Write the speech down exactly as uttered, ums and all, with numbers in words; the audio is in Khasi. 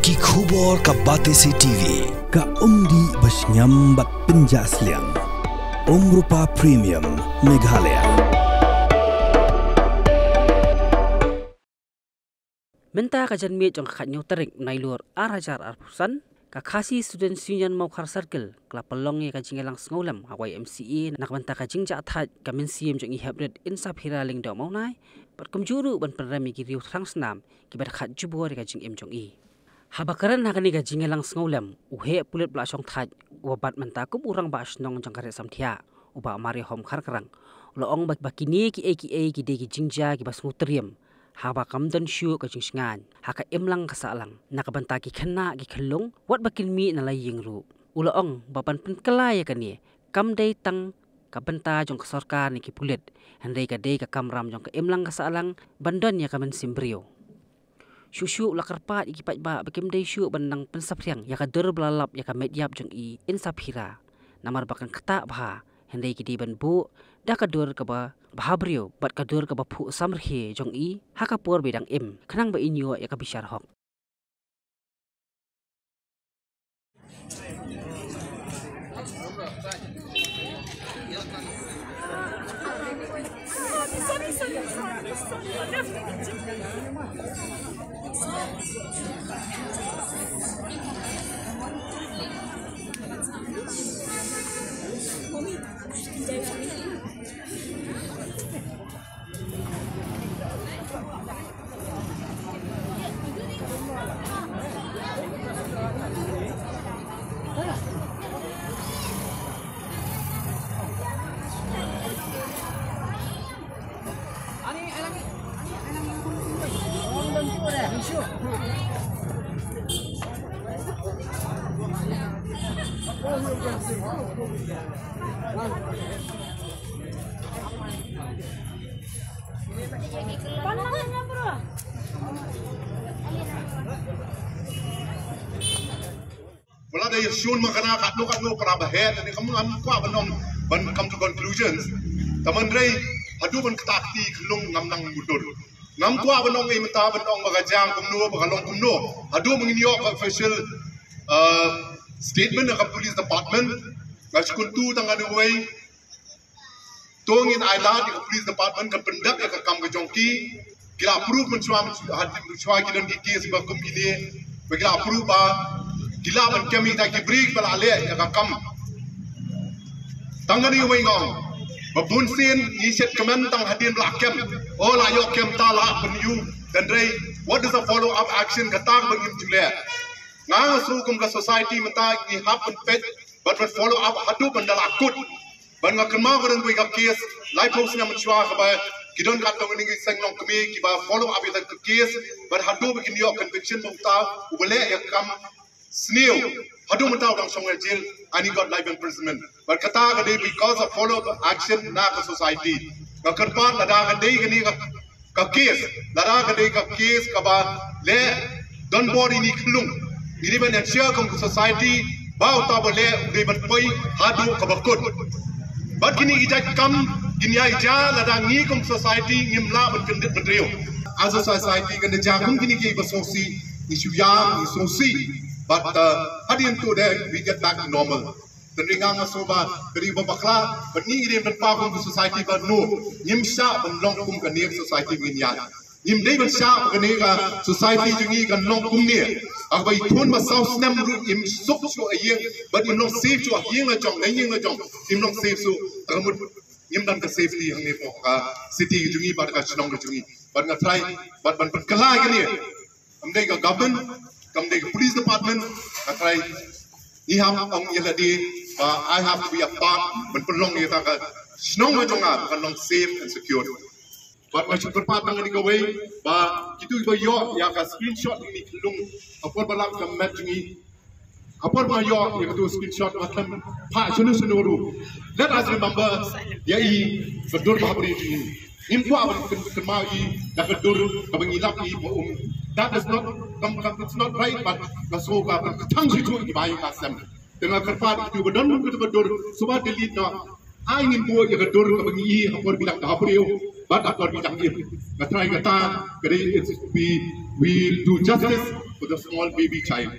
Ki khubor ka Batesi T V. Ka umdih ba shngiam bad pynjah sliang. Umrupa Premium Meghalaya. Mynta ka janmiet jong ka khathynñiew tarik Nailur ar hajar arphew san, ka Khasi Students Union Mawkhar Circle ka la pynlong ïa ka jingïalang sngewlem ha Y M C A na ka bynta ka jingjahthait ka mynsiem jong i Heprit Insaphira Lyngdoh Mawnai, bad kumjuh ruh ban pynrem ïa ki riew thrang snam kiba da khat jubor ïa ka jingim jong i. Haba kren ha kane ka jingïalang sngewlem, u heh pulit ba la shong thait uba bat mynta kum u rangbah shnong jong ka Ri Samthiah, u Bah Mariahom Kharkrang, u la ong ba, ba kine kiei kiei ki dei ki jingjia kiba sngewtriem, haba kam don shuh ka jingshngaiñ ha ka imlang ka sahlang na ka bynta ki khynnah ki khyllung, wat ba kin mih na la ïing ruh. U la ong ba ban pynkylla ïa kane kam dei tang ka bynta jong ka sorkar ne ki pulit, hynrei ka dei ka kamram jong ka imlang ka sahlang ban don ïa ka mynsiem briew. Shuh shuh u la kyrpad ïa ki paidbah ba kim dei shuh ban nang pynsaphriang ïa ka dur ba la lap ïa ka met ïap jong i Insaphira, namar ba kan ktah bha, hynrei ki dei ban buh da ka dur kaba bha briew bad ka dur kaba phuh samrkhie jong i ha ka por ba i dang im, khnang ba in ïoh ïa ka bishar hok. Wala da ïa shun ma kana katno katno para ba heh ne kam ngam kwah ban ong ban come to conclusions. Tangba hynrei haduh ban ktah kti khyllung ngam nang mudur. Ngam kwah ban ong ei mynta ban ong ba ka jia kumno ba ka long kumno. Haduh ba ngin ïoh ka official, uh, statement na ka police department, nga shu kyntu tang kane kawei. To ngin ai lad ïa ka police department kan pyndep ïa ka kam ka jong ki. Ki la proof mynshuwa, mynshuwa ki don ki case ba kum kine. Ba ki la proof ba ki la ban kem ïa ki bri ba la leh ïa ka kam. Tang kane kawei nga ong ba bun sien ngi shet kmen tang hadien ba la kem. O la ïoh kem ta la pynïoh. Hynrei what is the follow up action kata ba ngim ju leh. Nga nga sngew kum ka society mynta ngi hap ban peit bad ban follow up haduh ban da la kut. Ban nga kynmaw ka don kawei ka case laiphew snem mynshuwa kaba ki don katto katne ki seng longkmie kiba follow up ïa ka case bad haduh ba kin ïoh conviction ba uta uba leh ïa ka kam sniew, haduh mynta u dang shong ha jail and he got life imprisonment. Bad kata ka dei because of follow up action na ka society. Nga kyrpad lada ka dei kane ka ka case, lada ka dei ka case kaba leh donbor ïa i khyllung, ngi dei ban ensure kum ka society ba uta ba leh u dei ban poi haduh kaba kut. Bad kine ki jait kam kin ïai jia lada ngi kum society ngim lah ban kyndit bynriew. As a society kan da jia kum kine kiba sngewsih, ngi shu ïam, ngi sngewsih. But, uh, hadien to dei we get back to normal. Tang ri nga nga sngew ba ka dei ba bakla ba ngi dei ban pynpaw kum ka society ba no, ngim shah ban long kum kane ka society ba ngin ïaid. Ngim dei ban shah ba kane ka society jong ngi kan long kumne. Haba i khun ba saw snem ruh im suk shuh ha ïing bad im long safe shuh ha ïing la jong, ha ïing la jong im long safe shuh. Tang mut ngim don ka safety hangne hapoh ka city jong ngi bad ka shnong jong ngi. Bad nga trai bad ban pynkylla kane. Kam dei ka government, kam dei ka police department, nga trai ngi hap ong ïa lade ba I have to be a part ban pynlong ïa ka shnong ka jong nga ba kan long safe and secure. Bad nga shu kyrpad tang kane kawei ba kito kiba ïoh ïa ka screenshot kine ki khyllung ha por ba lap ka met jong ngi. Ha por ba nga ïoh ïa kato screenshot nga khlem phah shano shano ruh. Let us remember ïa i ka dur ba ha bri jong ngi. Ngim kwah ban kyn-, kynmaw i da ka dur kaba ngi lap i ba um. That is not, kam, kam, it's not right, but ka sngew ka ban kthang shuh shuh ïa ki bai ka sem. Te nga kyrpad ïa kito ba don kato ka dur shuwa delete noh. Ai ngin buh ïa ka dur kaba ngi i ha por ba dang da ha briew bad ha por ba dang im. Nga trai kata ka dei it's we, we do justice for the small baby child.